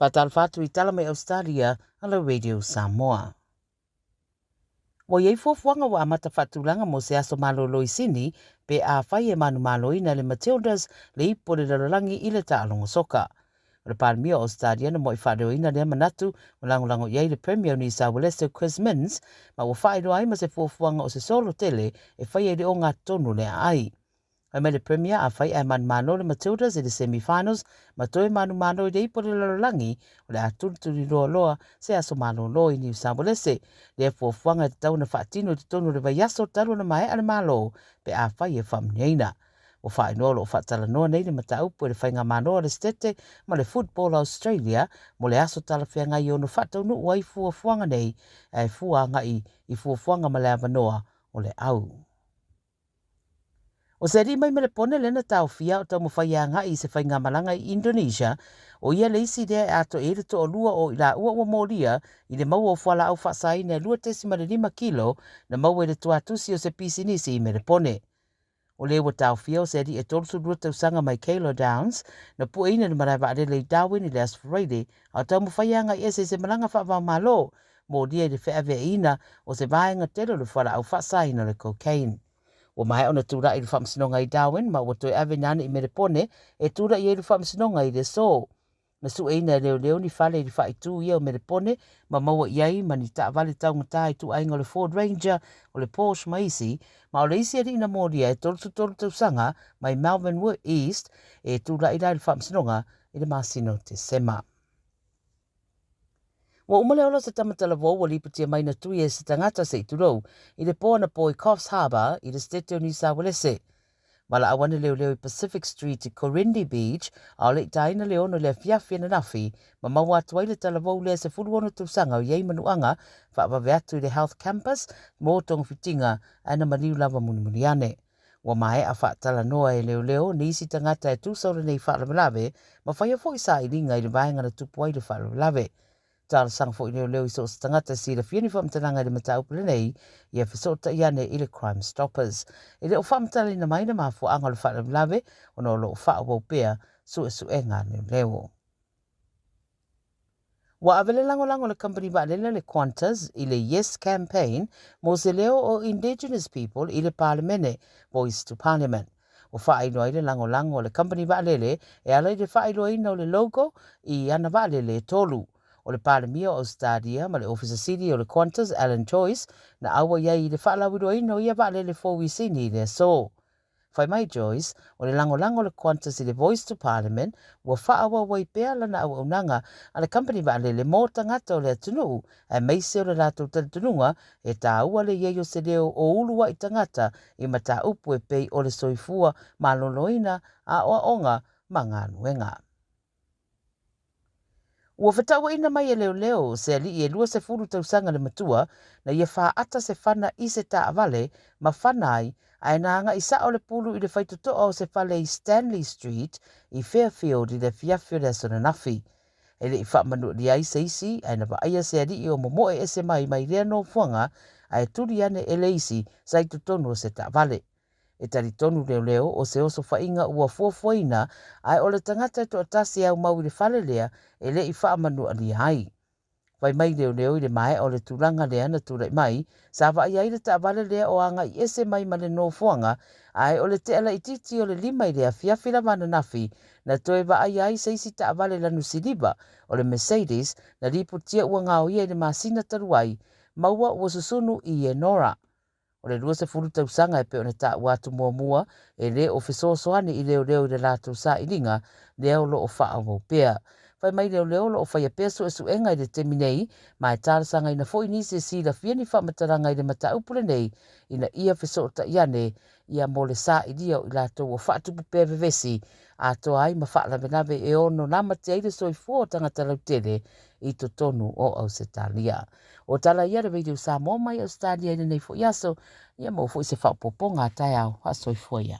Faatalofa atu i tala mai Ausetalia a le Radio Samoa. Ua i ai fuafuaga ua amata faatulaga mo se aso malolo i Sini pe afai e manumaloina e le Matildas le ipu o le lalolagi i le taalogo soka. O le Palemia o Ausetalia na muai faaleoina lea manatu ua lagolago i ai le Premier o Niu Sauelese o Chris Minns ma ua faailoa ai ma se fuafuaga o se solo tele e faia i le ogatotonu o le aai. Fai mai le Premier afai ae manumalo le Matildas i le semi-finals ma toe manumalo i le ipu o le lalolagi, o le a tulituliloa loa se aso malolo i Niu Sauelese. Lea fuafuaga e tatau ona faatino i totonu o le vaiaso talu ona maea le Malo pe afai e faamanuiaina. Ua faailoa o lo o faatalanoa nei le mataupu e le Faigamalo a le Setete ma le Football Australia mo le aso talafeagai e ono faataunuu ai fuafuaga nei ae fua agai i fuafuaga ma le avanoa o le au. O se alii mai Melepone lea na taofia o taumafai e agai i se faigamalaga i Indonesia, ʻo ia le isi lea e atoa i ai le toalua o i laua ua molia i le maua o fualaau faasaina e 2.5 kilo na maua i le tuatusi o se pisinisi i Melepone. O le ua taofia o se alii e 32 tausaga mai Keilor Downs, na pueina i le malae vaalele i Darwin i le Aso Faraile, a o taumafai e agai ese i se malaga faava-o-Malo, molia i le feaveaiina o se vaega tele o le fualaau faasaina o le cocaine. Ua maea ona tulai i le faamasinoga i Darwin ma ua toe ave ane i Melepone e tulai ai i le faamasinoga i le aso. Na sueina e leoleo ni fale i le faaitu ia o Melepone ma maua i ai ma ni taavale taugata i ituaiga o le Ford Ranger, o le Porsche ma isi, ma o le isi alii na molia e 33 tausaga mai Malvern East e tulai la i le faamasinoga i le masina o Tesema. Ua uma le ola o se tama talavou ua lipotia mai na tuia e se tagata se i tulou i le po anapo i Coffs Harbour i le Setete o Niu Sauelese. Valaau ane leoleo i Pacific Street i Corindi Beach a o le i taina le 6 i le afiafi ananafi ma maua atu ai le talavou lea 16 tausaga o i ai manuaga faavave atu i le Health Campus mo togafitiga ae na maliu lava mulimuli ane. Ua maea faatalanoa e leoleo nisi tagata e tusa o lenei faalavelave ma faia foi sailiga i le vaega na tupu ai le faalavelave. Talosaga foi leoleo i so o se tagata e silafia ni faamatalaga i le mataupu lenei ia fesootai ane i le Crime Stoppers. E le o faamatalaina mai le mafuaaga o le faalavelave ona o lo o faaauau pea suesuega a leoleo. Ua ave le lagolago a le kamupani vaalele le Qantas i le Yes Campaign mo se leo o Indigenous People i le Palemene, Voice to Parliament. Ua faailoa ai le lagolago a le kamupani vaalele e ala i le faailoaina o le logo i ana vaalele e tolu. O le Palemia o Ausetalia ma le Ofisa Sili o le Qantas, Alan Joyce, na auai ai i le faalauiloaina o ia vaalele fou i Sini i le aso. Fai mai Joyce, o le lagolago a le Qantas i le Voice to Parliament ua faaauau ai pea lana auaunaga a le kamupani vaalele mo tagata o le atunuu, aemaise o le latou talitonuga e taua le i ai o se leo o ulu ai tagata i mataupu e pei o le soifua maloloina, aoaoga ma galuega. Ua fetauaiina mai e leoleo se alii e 20 tausaga le matua na ia faata se fana i se taavale ma fana ai ae na agai sao le pulu i le faitotoa o se fale i Stanley Street i Fairfield i le afiafi o le aso ananafi. E le i faamanualia ai se isi ae na vaaia se alii o momoe ese mai mai lea nofoaga ae tuli ane e le isi sa i totonu o se taavale. E talitonu leoleo o se osofaiga ua fuafuaina ae o le tagata e toatasi e aumau i le fale lea e le i faamanualia ai. Fai mai leoleo i le maea o le tulaga lea na tulai mai, sa vaaia ai le taavale lea o agai ese mai ma le nofoaga ae o le tea laitiiti o le 5 i le afiafi lava ananafi na toe vaaia ai se isi taavale lanu siliva o le Mercedes na lipotia ua gaoia i le masina talu ai maua ua susunu i Enora. O le 20 tausaga e pei ona taua atu muamua e le o fesoasoani i leoleo i le latou sailiga lea o lo o faaauau pea. Fai mai leoleo o lo o faia pea suesuega i le taimi nei ma e talosagaina foi nisi e silafia ni faamatalaga i le mataupu lenei ina ia fesootai ane ia mo le sailia o i latou ua faatupu pea vevesi atoa ai ma faalavelave e ono lamatia ai le soifua o tagata lautele i totonu o Ausetalia. O tala ia le Radio Samoa mai Ausetalia i lenei foi aso, ia maua foi se faaopoopoga a taeao. Faasoifua ia.